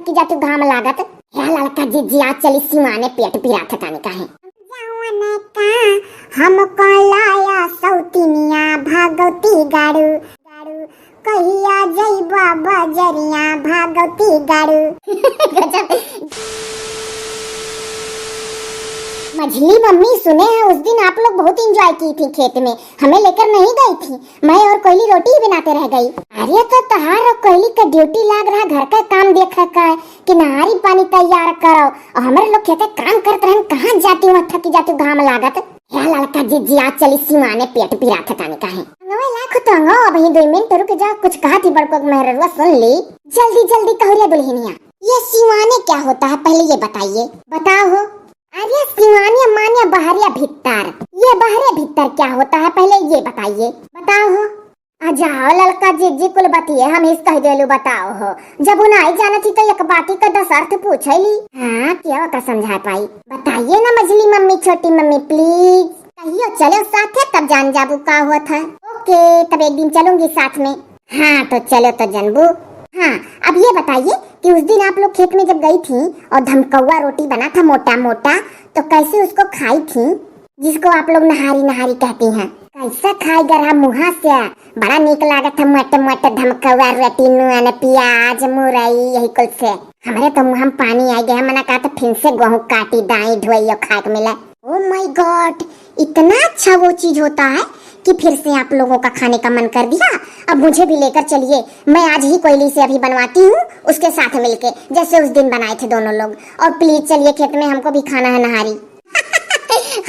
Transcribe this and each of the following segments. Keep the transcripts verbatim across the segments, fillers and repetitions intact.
कि जातू घाम लागत। हे ललका जिज्जी, आज चली सिवाने, पेट पिरात है तानी काहे। जवन का हमको लाया सौतिनिया भागवती गाड़ू, गाड़ू, कहिया जइबा बजरिया भागवती गाड़ू। गजब। मझली मम्मी, सुने हैं उस दिन आप लोग बहुत एंजॉय की थी खेत में, हमें लेकर नहीं गई थी। मैं और कोयली रोटी ही बनाते रह गई। अरे तो तहार और कोयली का ड्यूटी लाग रहा, घर का काम देख रहा है कि नहारी पानी तैयार करो, और हमरे लोग खेते काम करत रहन, कहाँ जाती हूँ, थकी जाती हूँ, घाम लागत। हे ललका जिज्जी, आज चली सिवाने, पेट पिरात है तानी काहे। अंगवे लाख तो अंगो, अबही दो मिनट रुक जा, कुछ कहा थी बड़को मेहररुआ, सुन ली। जल्दी जल्दी कहो रे दुल्हनिया, ये सिवाने क्या होता है, पहले ये बताइए, बताओ हो। अरे सिवानिया मानिया बहरिया भित्तर, ये बहरे भित्तर क्या होता है, पहले ये बताइए, बताओ हो। आ जाओ ललका जिज्जी, कुल बतिये हम इस कह देलू, बताओ हो। जब उ नाई जानत ही तो एक बाती का दस अर्थ पूछे ली। हाँ, क्या ओका समझा पाई? बताइए ना मझली मम्मी, छोटी मम्मी, प्लीज। कहियो चलो साथे, तब जान जाबू का होत है। ओके, तब एक दिन चलूंगी साथ में। हाँ, तो चलो तो जनबू। हाँ, अब ये बताइए कि उस दिन आप लोग खेत में जब गई थी और धमकौआ रोटी बना था मोटा मोटा, तो कैसे उसको खाई थी, जिसको आप लोग नहारी नहारी कहती हैं? कैसा खाई गरहा मुँहा से, बड़ा नीक लागत है मोटे मोटे धमकौआ रोटी, नून, प्याज, मुरई, यही कुल से। हमरे तो मुँह में पानी आ गया, मना कहा तो फिर से गेहूं काटी, दाई ढोई और खाए के मिले। Oh my God, इतना अच्छा वो चीज होता है कि फिर से आप लोगों का खाने का मन कर दिया। अब मुझे भी लेकर चलिए, मैं आज ही कोयली से अभी बनवाती हूँ उसके साथ मिलके, जैसे उस दिन बनाए थे दोनों लोग। और प्लीज चलिए खेत में, हमको भी खाना है नहारी।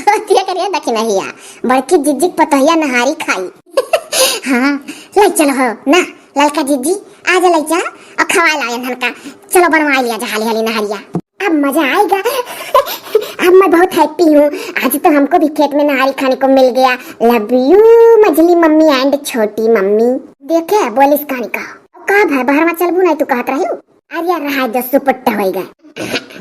होतिया करिया दखिनहिया, बड़की जिज्जी पतहिया नहारी खाई। हाँ, ले चलो हो ना, ललका जिज्जी, आज ले जा और खवा लायन हन का। चलो बनवा लिया जा हाली हाली नहारिया। अब मजा आएगा। अब मैं बहुत हैप्पी हूँ, आज तो हमको भी खेत में नहारी खाने को मिल गया। लव यू मझली मम्मी एंड छोटी मम्मी। देखे बोलिस कहानी का, का भाई बाहर में चलबू नहीं तू कहत रही। अरे यार, रहा दो, सुपट्टा होइगा।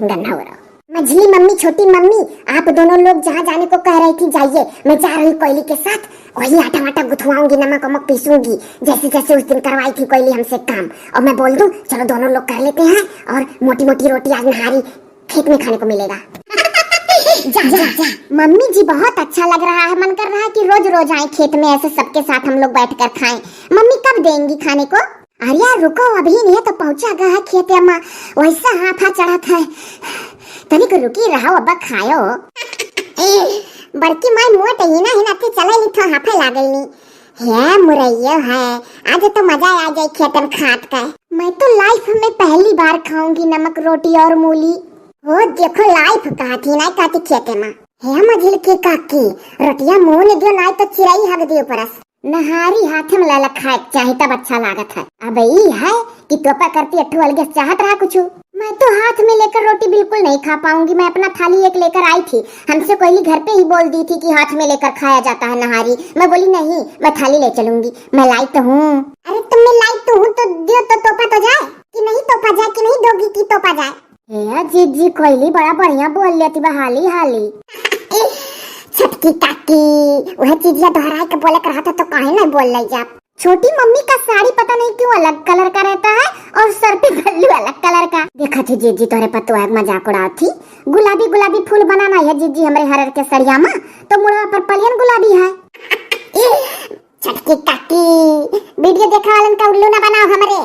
गन्ना हो रहा। मझली मम्मी, छोटी मम्मी, आप दोनों लोग जहाँ जाने को कह रही थी, जाइए, मैं जा रही कोयली के साथ, वही आटा वाटा गुथवाऊंगी, नमक वमक पीसूंगी, जैसे जैसे उस दिन करवाई थी कोयली हमसे काम। और मैं बोल दूं, चलो दोनों लोग कर लेते हैं और मोटी मोटी रोटी आज नहारी खेत में खाने को मिलेगा। जा, जा, जा। मम्मी जी, बहुत अच्छा लग रहा है, मन कर रहा है कि रोज रोज आए खेत में, ऐसे सबके साथ हम लोग बैठ कर खाएं। मम्मी कब देंगी खाने को? अरे यार रुको, अभी नहीं तो पहुंचा गया है खेत अम्मा, वैसा हाफा चढ़त है। तनिक रुकी रहो, अब खायो। बड़की माई मोट ही ना, ही ना थे चले ही तो हाफे लागल नी। हे मुरैयो है, आज तो मजा आ जाए खेत में खात का। मैं तो लाइफ में पहली बार खाऊंगी नमक रोटी और मूली। वो देखो लाइफ कहती ना, कहती खेते में। हे मझिल की काकी, रोटिया मुंह ने दियो, नाई तो चिरई हग दियो परस। नहारी हाथ में लेला खाए के चाही, तब अच्छा लागत है। अब ई है कि तोपा करती अट्ठू अलगे से चाहत रहा कुछ। मैं तो हाथ में लेकर रोटी बिल्कुल नहीं खा पाऊंगी। मैं अपना थाली एक लेकर आई थी, हमसे कोयली घर पे ही बोल दी थी कि हाथ में लेकर खाया जाता है नहारी। मैं बोली नहीं, मैं थाली ले चलूंगी, मैं लाई तो हूँ। अरे तुम मैं लाई तो हूँ तो दियो तो तोपा तो जाए, कि नहीं तोपा जाए, कि नहीं दोगी कि तोपा जाए। हे जिज्जी, कोयली बड़ा बढ़िया बोल लेती बा हाली हाली। छोटकी काकी, वह चीजिया दोहराए के बोले के रहता तो काहे नहीं बोल ले जा? छोटी मम्मी का साड़ी पता नहीं क्यों अलग कलर का रहता है और सर पे पल्लू अलग कलर का। देखा थी जिज्जी तोहरे पतोह के मजाक उड़ावत थी। गुलाबी गुलाबी फूल बनाना है जिज्जी हमरे हरर के सड़िया में, तो मुड़वा पर पलियन गुलाबी है। छोटकी काकी, वीडियो देखा वालन का उल्लू ना बनाओ हमरे।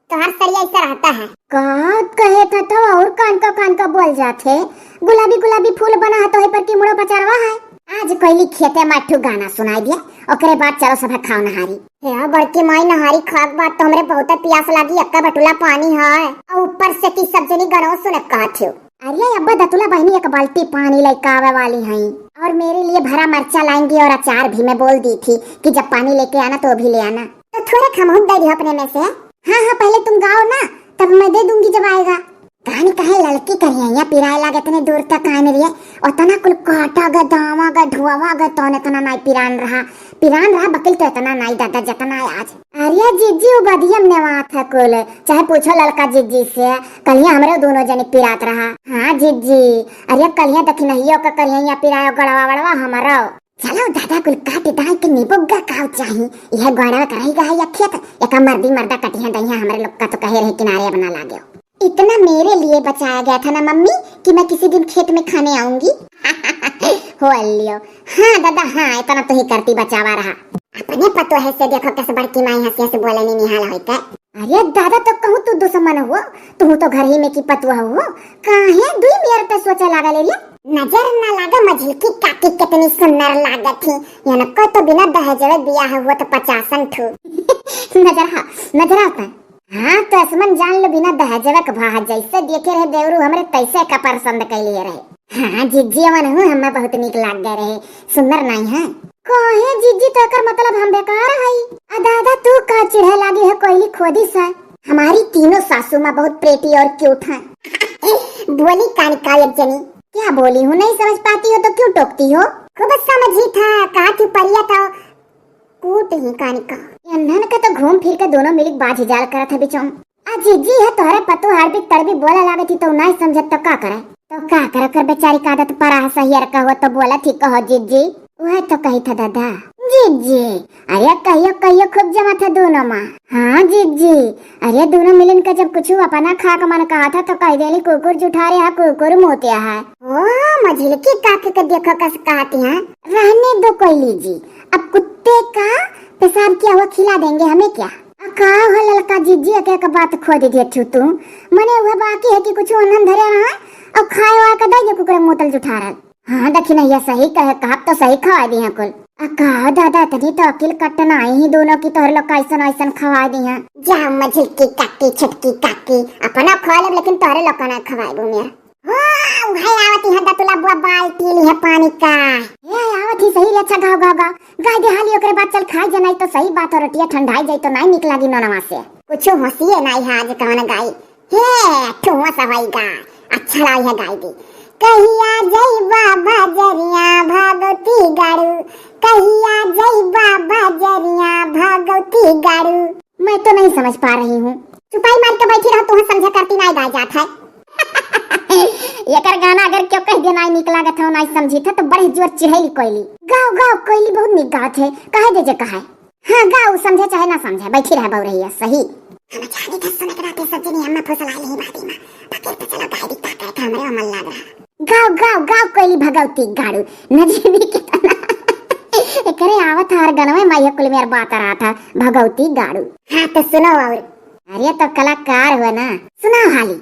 तोहार सड़िया ऐसा रहता है। का कहे था तो और कान का कान का बोल जात है। गुलाबी गुलाबी फूल बना है तो है पर की मुड़ो पचरवा है। आज कोयली खेते में एक ठो गाना सुनाई दिया, ओकरे बाद चलो सब खाओ नहारी। हे बड़की माई, नहारी खाक बाद तो हमरे बहुत प्यास लागी, एक्का बटुला पानी है और ऊपर से कि सब जनी गनो सुने कहत हो। अरे अब्बा दतुला बहनी एक बाल्टी पानी लेके आवे वाली हैं और मेरे लिए भरा मरचा लाएंगी और अचार भी। मैं बोल दी थी कि जब पानी लेके आना तो भी ले आना। तो थोड़ा खमहुत दे दियो अपने में से। हाँ हाँ, पहले तुम गाओ ना, तब मैं दे दूंगी जब आएगा। कहानी कहे ललकी करिया पिराए लागे, इतने दूर तक आए नहीं रहे। उतना कुल काटा गे, दावा गे, ढुआवा गे, तौन इतना नाई पिरान रहा, पिरान रहा बकिल तो इतना नाई दादा जतना आज। अरे जिज्जी, उ बदियम नेवात है कुल, चाहे पूछो ललका जिज्जी से, कलिया हमरे दोनों जने पिरात रहा। हाँ जिज्जी, अरे कलिया दखिनहियो का करिया पिरायो गड़वा वड़वा हमरो। चलो दादा कुल काट दाई के नींबू गा खाओ चाही। यह गोड़वा का रही गा है या खेत, एका मर्दी मर्दा कटिया दहिया हमरे लोग का तो कहे रहे किनारे अब ना लागेउ। इतना मेरे लिए बचाया गया था ना मम्मी कि मैं किसी दिन खेत में खाने आऊंगी। हो लियो। हाँ दादा, हाँ, इतना तो ही करती बचावा रहा। अपने पतोह से देखो कैसे बड़की माई हंसी हंसी बोले नी निहाल होते। अरे दादा, तो कहूँ तू दुश्मन हो, तू तो घर ही में की पतोह हो, काहे दुई मेर पे सोचे लागल रे? नजर ना लागा मझिलकी काकी कितनी सुंदर लागत ही, इनको तो बिना दहेजवे बियाह हुआ तो पचासन ठू। नजर हा, नजर आता। हाँ, तो असमन जान लो, बिना दहेजवे के भाह जैसे देखे रहे देवरू हमरे, तैसे का पसंद कैलिए रहे। हाँ, जिज्जी अमन हूँ, हमें बहुत नीक लाग गए रहे, सुंदर नाई है। काहे जिज्जी, तो एकर मतलब हम बेकार हई? आ दादा, तू का चिढ़े लागी है कोयली खोदी से? हमारी तीनों सासू माँ बहुत प्रेटी और क्यूट हैं। बोली कानिका एक जनी। क्या बोली हूँ, नहीं समझ पाती हो तो क्यों टोकती हो? खूब समझी था, कहा थी परिया था, कूट ही कानिका। इन्हन के तो घूम फिर के दोनों मिलिक बाझ जाल करत है बिचौम। आ जिज्जी है तोहरे पतोह, हड़बी तड़बी बोले लागे थी तो नहीं समझत तो का करे? तो का करे, कर बेचारी का आदत परा है, सहियर कहो तो बोला थी, कहो जिज्जी। वह तो कही था दादा। जिज्जी, अरे कहियो कहियो खूब जमा था दोनों माँ। हाँ जिज्जी, अरे दोनों मिलन का जब कुछ अपना खा के मन कहा था तो कह देली कुकुर जुठारे है, कुकुर मोतिया है। ओ मझिलकी काकी के देखो कस कहती हैं। रहने दो कोयली जी, अब कुत्ते का पेशाब किया हुआ खिला देंगे, हमें क्या? आ का हो ललका जिज्जी, एक एक बात खोद देत छु तू। मने वह बाकी है कि कुछ ओनन धरे रहा और खाए वाए का दे दे कुकरे मोतल जुठारल। हाँ दखिनैया सही कहे, कहा तो सही खवा दी है कुल। आ का हो दादा, इतनी तो अकिल कट्टन आई ही दोनों की, तोहरे लोग कैसन ऐसन खवा दी है। जा मझिलकी काकी, छटकी काकी, अपना खवा लेब लेकिन तोहरे लोग का ना खवाएबू मेरा। हाँ, उहे आवत ही है दतुला बुआ, बाल्टी ली है पानी का। ए, आवत ही सही रे, अच्छा गाओ, गाओ, गाओ। गाय दे हाली, ओकरे बाद चल खाई जा, नहीं तो सही बात हो, रोटिया ठंडाई जाई तो नहीं निक लागी नोनवा से। कुछ होशिये नहीं है आज कौन गाई। हे, ठुआ सा होई गा। अच्छा लाई है गाय दी। कहिया जइबा बजरिया भगवती गाड़ू, कहिया जइबा बजरिया भगवती गाड़ू। मैं तो नहीं समझ पा रही हूँ। चुपाई मार के बैठी रहो, तुम्हें समझे करती नाई गाय जात है। एकर गाना अगर क्यों कह दे नाई निक लागत हो, नाई समझी था तो बड़े जोर चिढ़ैली कोयली। गाओ, गाओ, कोयली बहुत निक गावत है, कहे दे जे कहे। हाँ, गाओ, समझे चाहे ना समझे, बैठी रह बहु रही है, सही। हम जानी था सुनत रहते सज्जनी, हम फुसला लेही बाती में। फकीर तो चलो गाय भी ताकत है, हमरे मन लाग रहा। गाओ, गाओ, गाओ, कोयली भगवती गाड़ू, नजीबी के तना। एकरे आवत हर गनवे माई कुल मेर बात रहा था, भगवती गाड़ू। हाँ, तो सुनो और। अरे, तो कलाकार हो ना, सुनाओ हाली।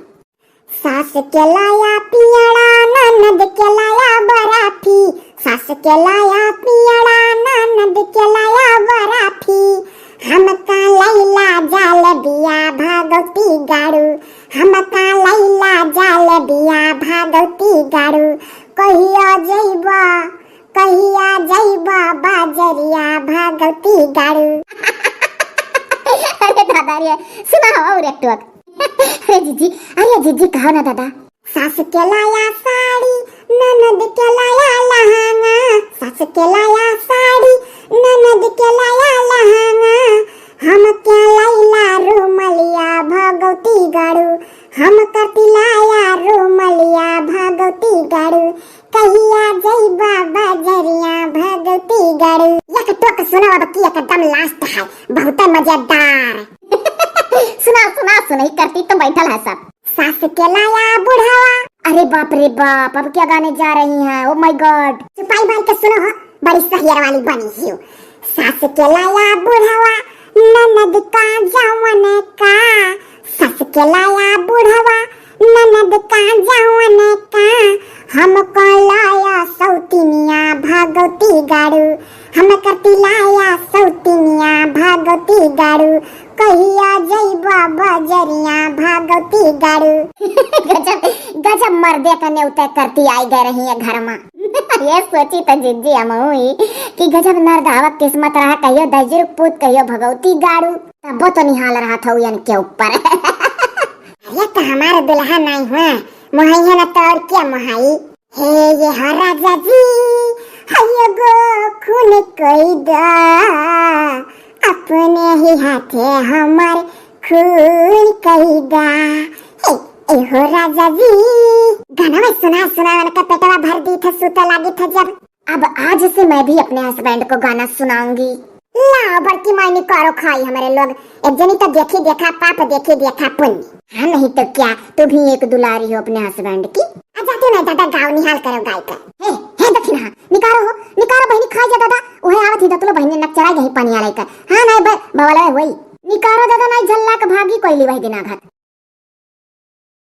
सास के लाया पियड़ा, ननद के लाया बराफी। सास के लाया पियड़ा, ननद के लाया बराफी। हमका लैला जाल बिया भगवती गाड़ू, हमका लैला जाल बिया भगवती गाड़ू। कहिया जइबा, कहिया जइबा बजरिया भगवती गाड़ू। अरे दादा रे, सुनाओ और एक टोक। अरे जीजी, अरे जीजी, कहो ना दादा। सास के लाया साड़ी, ननद के लाया लहंगा। सास के लाया साड़ी, ननद के लाया लहंगा। हमके लैला रुमलिया भगवती गाड़ू, हमका तिलाया रुमलिया भगवती गाड़ू। कहिया जइबा बजरिया भगवती गाड़ू। एक टोक सुनाओ अब की एकदम last है, बहुत मजेदार। सुना, सुना, सुनही करती तो बैठल है सब। सास के लाया बुढ़वा। अरे बाप रे बाप, अब क्या गाने जा रही हैं? Oh my God। चुपाई मार के सुनो हो, बड़ी सहियर वाली बनी हियो। सास के लाया बुढ़वा, ननद का जवन का। सास के लाया बुढ़वा, ननद का जवन का। हमको लाया सौतिनिया भगवती गाड़ू, हमका तिलाया सौतिनिया भगवती गाड़ू। कहिया जइबा बजरिया भगवती गाड़ू। गजब, गजब मर्दे का नेवता करती आई गए रही है घर में। ये सोची तो जिज्जी हम हुई कि गजब नरदावक किस्मत रहा, कहियो दहिजर पूत, कहियो भगवती गाड़ू, तबो तो निहाल रहा था उयन के ऊपर। अरे तो हमारे दुल्हा नहीं हुआ, मोहाई है ना तो और क्या मोहाई। हे ये हो राजा जी, हइये गो खून कई दा, अपने ही हाथे हमार खून कई दा। हे, ए हो राजा जी। गाना में सुना सुना उनका पेटवा भर दी था, सूता लागी था जब। अब आज से मैं भी अपने husband को गाना सुनाऊंगी। लाओ बड़की माई, निकारो खाई हमरे लोग। एक जनी तो देखी देखा पाप, देखी देखा पुण्य। हाँ, नहीं तो क्या, तू भी एक दुलारी हो अपने husband की। आ जाते ना दादा, गाओ, निहाल करो गाय का। हे, हे दखिनहा, निकारो हो, निकारो बहिनी, खाई जा दादा। उहे आवत ही दतुलो बहिनी नकचरा गही पनिया लइका। हाँ, नहीं बे, बवलवे होई। निकारो दादा, नहीं झल्ला के भागी कोइली वही दिना घात।